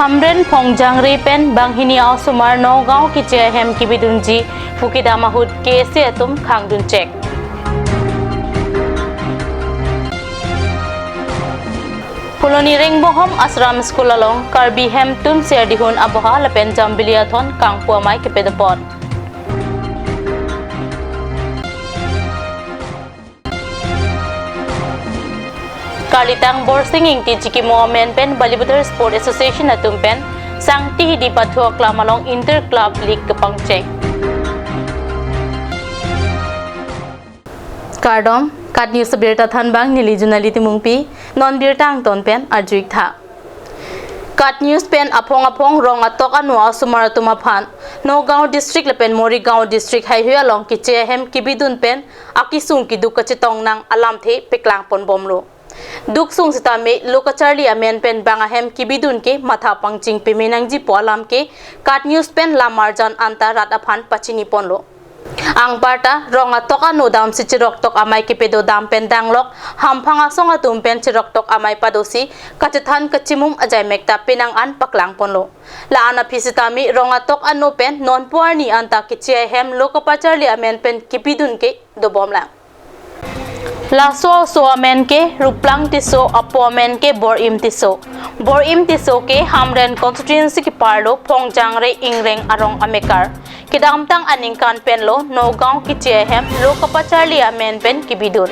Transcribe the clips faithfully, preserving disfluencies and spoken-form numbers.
Hamren Phongjangre pen banghini a-osomar Nagaon keche ahem kebidunji pu kedam ahut K S A atum khangdun chek. Phuloni Rengbohom Ashram School along Karbi hemtun ser dihun aboha lapen jambili athon kangpu amei kepadopon. Karlitang Borsing Ingti chikimo amen pen Balipathar Sport Association atum pen Sangti Hidi Pathu Aklam along Inter Club League kepangcheng. Kardom, KAT News abirta thanbang neli Junali Timungpi, non birta angton pen arju-ik tha. KAT News pen aphong aphong rong atok ano a-osomar atum aphan Nagaon District lapen Morigaon District haihui along keche ahem kebidun pen akesung keduk kachetong nang alamthe paklang ponbomlo. Duk sung sitame lo kacharli amen pen bang ahem kebidun ke matha pangching peme nangji pu alam ke KAT News pen lamarjan anta rat aphan pachini ponlo. Anparta rong atok ano damsi cheroktok amei kepado dam pen danglok hamphang asong atum pen cheroktok amei padosi kachethan kachimum ajaimek ta penang an paklang ponlo. La-an aphi sitame rong atok ano pen nonpu arni anta keche ahem lo kapacharli amen pen kebidun ke dobomlang. Laso a-oso amen ke Ruplang Tisso, apo amen ke Bor-im Tisso. Bor-im Tisso ke Hamren constituency keparlo Phongjangre Ingreng arong amekar. Kedamtang aningkan penlo Nagaon keche ahem lo kapacharli amen pen kebidun.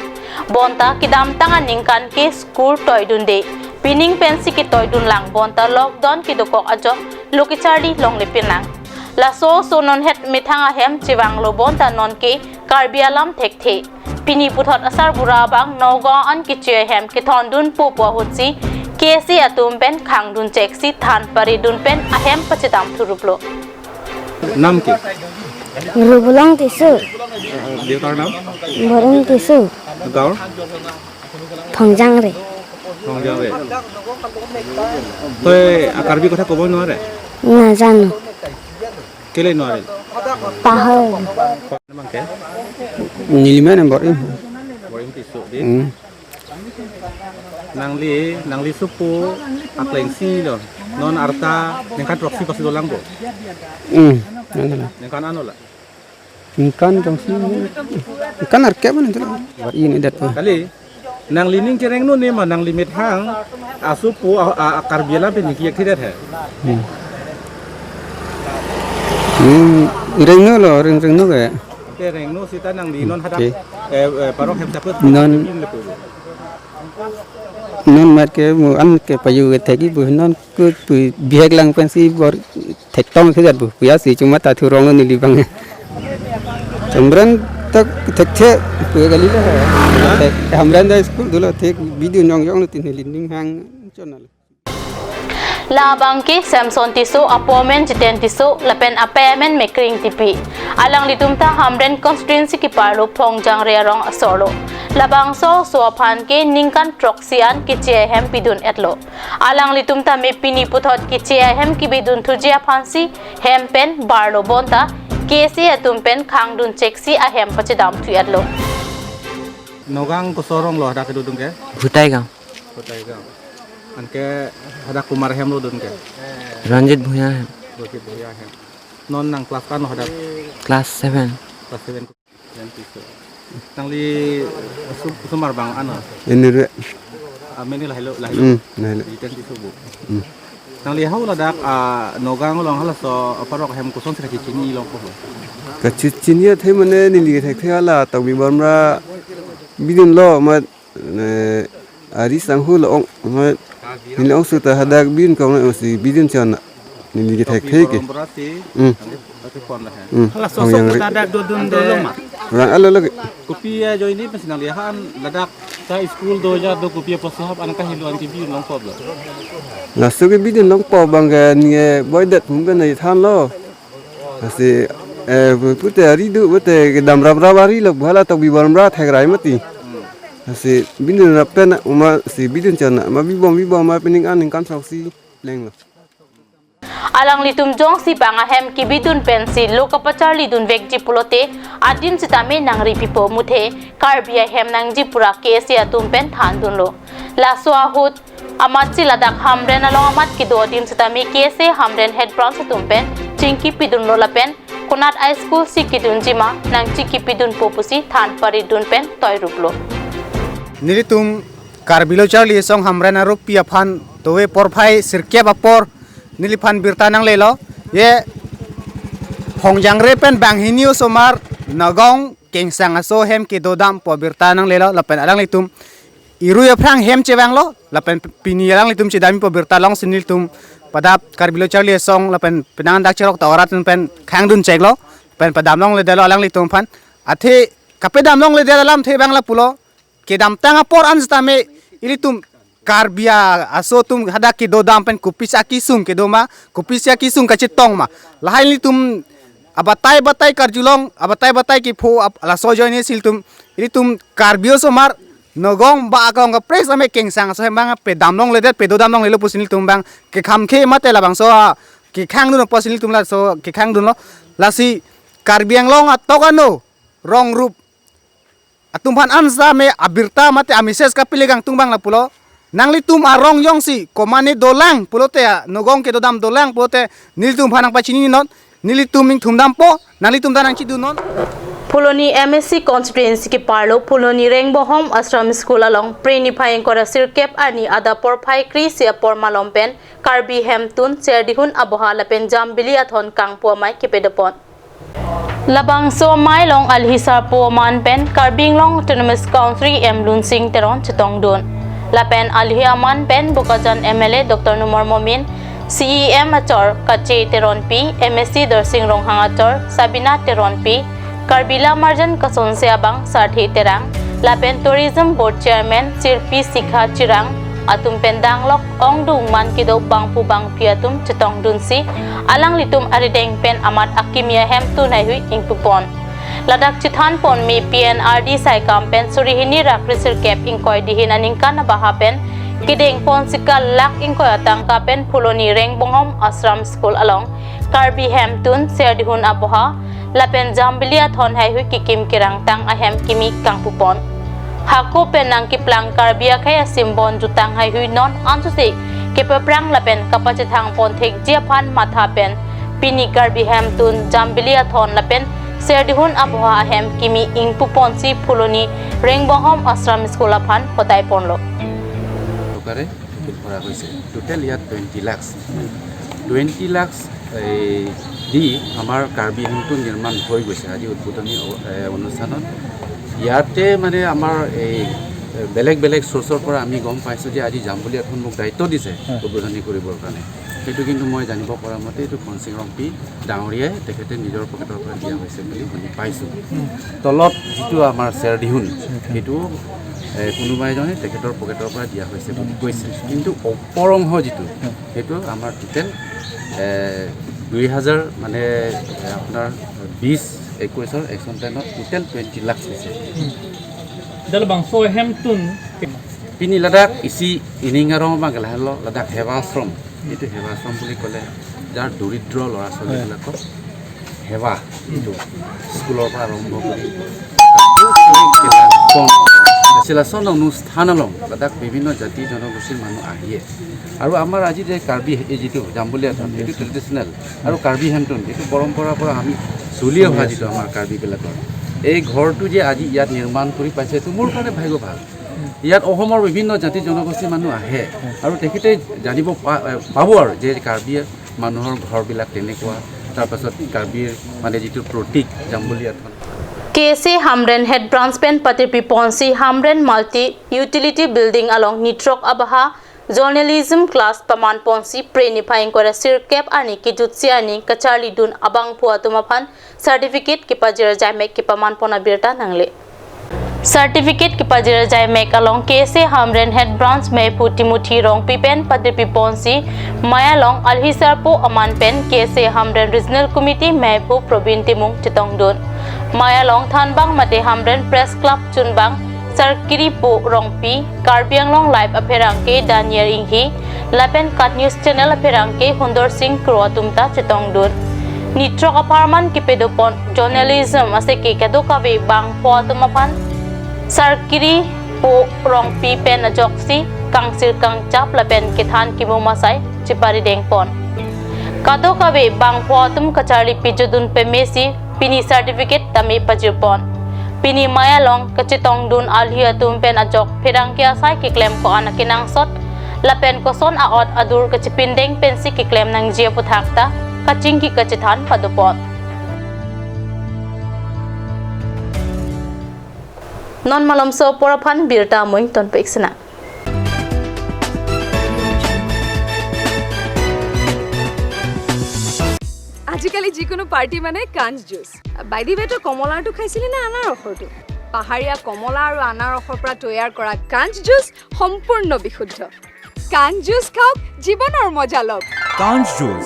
Bonta kedamtang aningkan ke school toidunde. Pining pensi ketoidunlang bonta lockdown kedokok ajok lo kacharli longle pinlang. Laso a-oso non het methang ahem chevanglo bonta non ke Karbi alam thekthe. Pini puthot asarbura abang Nagaon an keche ahem kethondunpo pu ahutsi K S A atum pen khangdun cheksi than paridun pen ahem pachedam thuruplo. नाम क्या? रूपलांग टिस्सो। अ, देवता का नाम? वरुण टिस्सो। गाँव? ফংজাংৰে। ফংজাংৰে। তই, আ, কাৰ্বি কথা ক'ব নোৱাৰে? নাজানো। কেলে নোৱাৰে? পাহৰিলো। নাম কি? Neli amen Bor-im. Bor-im Tisso dei. Hmm. Nangli, nangli supo akleng si lo. Non arta ningkan throksi pasi dolang bo. Hmm, ano la. Ningkan ano la. Ningkan throksi. Ningkan arke mana itu la. Bor-im ini dat. Kali, nangli ning cherengno ne ma nangli methang asupo a, a, a Karbi alam pen ningki yak thidet he. Hmm. Hmm, rengno lo, reng, rengno ke. Oke, rengno sita nangli non hadak, oke, eh, eh, parok hem saput. Non. Pin lepo. Non mat ke mo an ke payu ke thek-i bu non ku pu bihek lang pensi bor thektong thekthe bu pu ya si chuma ta thurong lo neli abang. Hamren tak thekthe pu kali la. Thek, Hamren ta school dolo thek bidun yong yong lo tin neli ning hang chonal. Labang ke Samson Tisso, apo amen Jiten Tisso, lapen apei amen Mekring Tipi. Alanglitum ta Hamren constituency keparlo Phongjangre arong asorlo. Labangso a-oso aphan ke ningkan throksi an keche ahem pidun-etlo. Alanglitum tame pini puthot keche ahem kebidun thuji aphansi hem pen barlo bonta K S A atum pen khangdun cheksi ahem pachedam thu-etlo. Nagaon koso arong lo hadak kedodun ke? Bhutaigaon. Bhutaigaon. Anke hadak komat ahem lo dun ke? Ranjit Bhuya ahem. Ranjit Bhuya ahem. Non nang class ko-an lo hadak? Class seven. Class seven. Jiten Tisso. Nangli su-, osomar abang ano? Inire. Amen lahelo, lahelo. Hmm, lahelo. Jiten Tisso bu. Hmm. Nangli hau ladak, ah, Nagaon along halaso aparok ahem kosonsi kachechini longpo? Kachechini athai mane neli thekthe hala Tokbi Bormra bidun lo ma ne, ari sanghu lo-ong, ma, neli ong suta hadak bidun kong na osi bidun chon na. Neli kethekthe ke. Tokbi Bormra si, hmm, nangle pon la he. Hmm. Halaso a-oso hadak dodun dolo ma? Rang alo lagi. Kopi ajoine pensi nangli han ladak ta school do ja do kopi apotsi hap an kahelo an kebidun longpo lo? Laso kebidun longpo abang ke neli boydet hum ke nai thanlo. Lasi, eh, pute ari do, pute kedam rap rap ari lo, hala Tokbi Bormra thekrai mati. Lasi, bidun rap pen, uma si bidun chon na, ma bibom bibom ma pining an ningkan throksi lenglo. Alanglitum jongsi bang ahem kebidun pensi lo kapacharlidun vekji pulote, adim sitame nangri pipo muthe, Karbi ahem nangji pura K S A atum pen thandunlo. Laso ahut, Amatsi ladak Hamren along amat kedo adim setame K S A Hamren Head Branch atum pen chingki pidunlo lapen konat a school si kedunji ma nangchingki pidunpo pusi than paridun pen toiruplo. Nelitum Karbi Lo Charli Asong Hamren arupi aphan towe porphai sirkep apor neliphan birta nanglelo. Ye Hongjangre pen banghini osomar Nagaon Kengsang aso hem kedodampo birta nanglelo lapen alanglitum irui aphrang hem chevanglo lapen pini alanglitum chedampo birta alongsi nelitum padap Karbi Lo Charli Asong lapen penang dak cherok ta orat pen khangdun cheklo pen padam longledetlo alanglitum aphan. Athe kapedam longledet alamthe abang lapulo, kedamtang apor an setame ilitum Karbi aso atum hadak kedodam pen kopisi akesung kedo ma, kopisi akesung kachetong ma, lahai ilitum abatai batai karjulong, abatai batai kepho ap-, laso ajoinesi ilitum, ilitum Karbi osomar Nagaon ba akong kaprek setame Kengsang aso hem abang pedam longledet, pedodam longlelo pusi nelitum abang kekhamkhe mate labangso a kekhangdun pusi nelitum laso kekhangdunlo. Lasi Karbi Anglong atok ano rong rup atum aphan an setame abirta mate a message kapile kangtung abang lapulo. Nanglitum arong jongsi komane dolang pulote, a Nagaon kedodam dolang pulote nelitum aphan nangpachininon, nelitum ingthumdampo, nanglitum ta nangchidunnon. Phuloni M A C constituency keparlo Phuloni Rengbonghom Ashram School along Phre niphai ingkoi ra sirkep arni adap porphai kre-isi apor malom pen Karbi Hemtun, Serdihun Aboha lapen Jambili Athon kangpu amei kepedopon. Labangso amei along alhi sarpo aman pen Karbi Anglong Autonomous Council E M Lunsing Teron chetongdun. Lapen alhi aman pen Bokajan M L A Doctor Numal Momin, C E M achor Kache Teronpi, M A C Darsing Ronghang achor Sabina Teronpi, Karbi Lamarjan Kasonse abang Sarthe Terang, lapen Tourism Board Chairman Sirpi Sikha Chirang atum pen danglok ongdung man kedo bangphu bangphi atum chetongdunsi alanglitum arideng pen amat akimi ahemtun haihui ingpupon. Ladak chethanpon me P N R D saikam pen suri hini ra kre sirkep ingkoi dihin aningkan abaha pen kedengpon sika lakh ingkoi atangka pen Phuloni Rengbonghom Ashram School along Karbi Hemtun, Serdihun Aboha lapen Jambili Athon haihui kekim kerangtang ahem kimi kangpupon. Hako pen nangkeplang Karbi akhei asimbon jutang haihui non ansose kepaprang lapen kapachethangpon thekji aphan matha pen pini Karbi Hemtun, Jambili Athon lapen Serdihun Aboha ahem kimi ingpuponsi Phuloni Rengbonghom Ashram School aphan hotaiponlo. চৰকাৰে কৰা হৈছে। টোটেল ইয়াত টুৱেণ্টি লাখছ, টুৱেণ্টি লাখছ, এই, দি আমাৰ কাৰ্বি হেমটুন নিৰ্মাণ হৈ গৈছে আজি উদ্বোধনী অ-, এ, অনুষ্ঠানত। ইয়াতে মানে আমাৰ এই, এ, বেলেগ বেলেগ চ'ৰ্চৰ পৰা আমি গম পাইছোঁ যে আজি জাম্বুলি আথন মোক দায়িত্ব দিছে হয়। উদ্বোধনী কৰিবৰ কাৰণে। সেইটো কিন্তু মই জানিব পৰা মতে এইটো ফনচিং ৰংপি ডাঙৰীয়াই তেখেতে নিজৰ পকেটৰ পৰা দিয়া হৈছে বুলি শুনি পাইছোঁ। তলত যিটো আমাৰ চেৰডিহুন, সেইটো, এ, কোনোবা এজনে তেখেতৰ পকেটৰ পৰা দিয়া হৈছে বুলি কৈছে। কিন্তু ওপৰ অংশ যিটো, সেইটো আমাৰ টোটেল, এ, দুই হাজাৰ, মানে, এ, আপোনাৰ বিছ একৈছৰ একশ্যন প্লেনত টোটেল টুৱেণ্টি লাখ হৈছে। Dal bangso hemtun. Pini ladak isi ining arong abang lahelo ladak সেৱা আশ্ৰম। এইটো সেৱা আশ্ৰম বুলি ক'লে যাৰ দৰিদ্ৰ ল'ৰা ছোৱালীবিলাকক সেৱা, এইটো স্কুলৰ পৰা আৰম্ভ কৰি কাপোৰ, কানি, কিতাপ, কণ, চিলাচন অনুষ্ঠান along লাডাখ বিভিন্ন জাতি জনগোষ্ঠীৰ মানুহ আহিয়ে। আৰু আমাৰ আজি যে কাৰ্বি এই যিটো জাম্বুলি আথন, এইটো ট্ৰেডিশ্যনেল আৰু কাৰ্বি হেমটুন এইটো পৰম্পৰাৰ পৰা আমি চলি অহা যিটো আমাৰ কাৰ্বিবিলাকৰ এই ঘৰটো যে আজি ইয়াত নিৰ্মাণ কৰি পাইছে, এইটো মোৰ কাৰণে ভাগ্য ভাল। ইয়াত অসমৰ বিভিন্ন জাতি জনগোষ্ঠীৰ মানুহ আহে আৰু তেখেতে জানিব পা-, পাব আৰু যে কাৰ্বি মানুহৰ ঘৰবিলাক কেনেকুৱা, তাৰপাছত কাৰ্বিৰ মানে যিটো প্ৰতীক জাম্বুলি আথন। K S A Hamren Head Branch pen patirpiponsi Hamren Multi Utility Building along nitrok abaha journalism class pamanponsi Phre niphai ingkoi ra sirkep arni kejutsi arni kacharlidun abangphu atum aphan certificate kepajir jaimek kepamanpon abirta nangle. Certificate kepajir jaimek along K S A Hamren Head Branch meiphu Timothy Rongpi pen patirpiponsi mei along alhi sarpo aman pen K S A Hamren Regional Committee meiphu Probin Timung chetongdun. Mei along thanbang mate Hamren Press Club chunbang Sarkiri Po Rongpi, Karbi Anglong Live apherangke Daniel Inghi, lapen KAT News Channel apherangke Hundor Sing Kro atum ta chetongdun. Nitrok apharman kepedopon journalism aseke kadokave bangphu atum aphan Sarkiri Po Rongpi pen ajoksi kangsir kangchap lapen kethan kimo masai cheparideng pon. Kadokave bangpho atum kacharli pijodun pemesi pini certificate tame pajir pon. Pini mei along kachetongdun alhi atum pen ajok pherangke asai keklem ko-an akenangsot lapen koson a'ot adur kachepindeng pensi keklem nangji aphuthak ta kachingki kachethan padopon. Non malomso apor aphan birta amoi tonpik sena. আজিকালি যিকোনো পাৰ্টি মানে কাঞ্চ জুচ। বাইদেৱেতো কমলাৰটো খাইছিলে নে আনাৰসৰটো? পাহাৰীয়া কমলা আৰু আনাৰসৰ পৰা তৈয়াৰ কৰা কাঞ্চ জুচ সম্পূৰ্ণ বিশুদ্ধ। কাঞ্চ জুচ খাওক, জীৱনৰ মজা লওক। কাঞ্চ জুচ।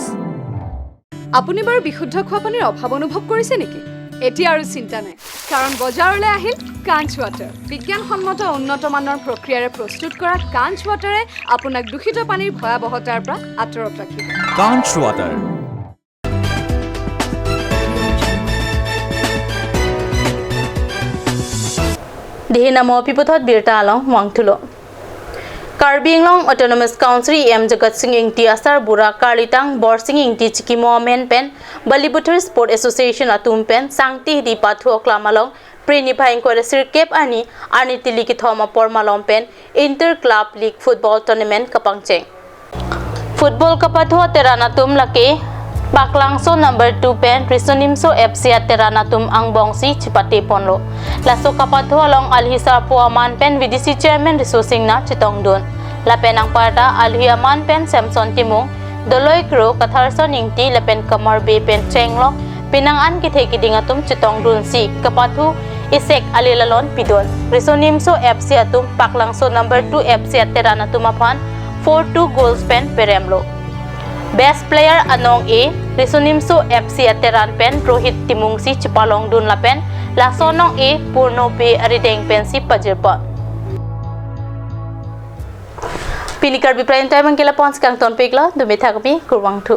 আপুনি বাৰু বিশুদ্ধ খোৱা পানীৰ অভাৱ অনুভৱ কৰিছে নেকি? এতিয়া আৰু চিন্তা নাই, কাৰণ বজাৰলৈ আহিল কাঞ্চ ৱাটাৰ। বিজ্ঞানসন্মত উন্নত মানৰ প্ৰক্ৰিয়াৰে প্ৰস্তুত কৰা কাঞ্চ ৱাটাৰে আপোনাক দূষিত পানীৰ ভয়াৱহতাৰ পৰা আঁতৰত ৰাখিব। কাঞ্চ water. Dihina mo piputhot birta along wangthulo. Karbi Anglong Autonomous Council E M Jagat Sing Engti asarbura karlitang Borsing Engti chikimo amen pen Balipathar Sport Association atum pen Sangti Hidi Pathu Aklam along Phre niphai ingkoi ra sirkep arni, arni tili kethom apor malom pen Inter Club League Football Tournament kapangcheng. Football kapathu ateran atum lake Paklangso number two pen Risonimso F C ateran atum angbongsi chipate ponlo. Laso kapathu along alhi sarpo aman pen V D C Chairman Riso Singnar chetongdun. Lapen anparta alhi aman pen Samson Timung, Doloi Kro, Katharson Ingti lapen Kamar Bey pen chenglok penang an kethe kiding atum chetongdunsi kapathu isek ale lalon pidun. Risonimso F C atum Paklangso number two F C ateran atum aphan four two goals pen peremlo. Best player anong-e Risonimso F C ateran pen Rohit Timungsi chepalongdun lapen laso anong-e Purno Bey arideng pensi pajirpon. Pini Karbi Prime Time angkela pon kangtonpiklo, dumi thakmi, kurvangthu.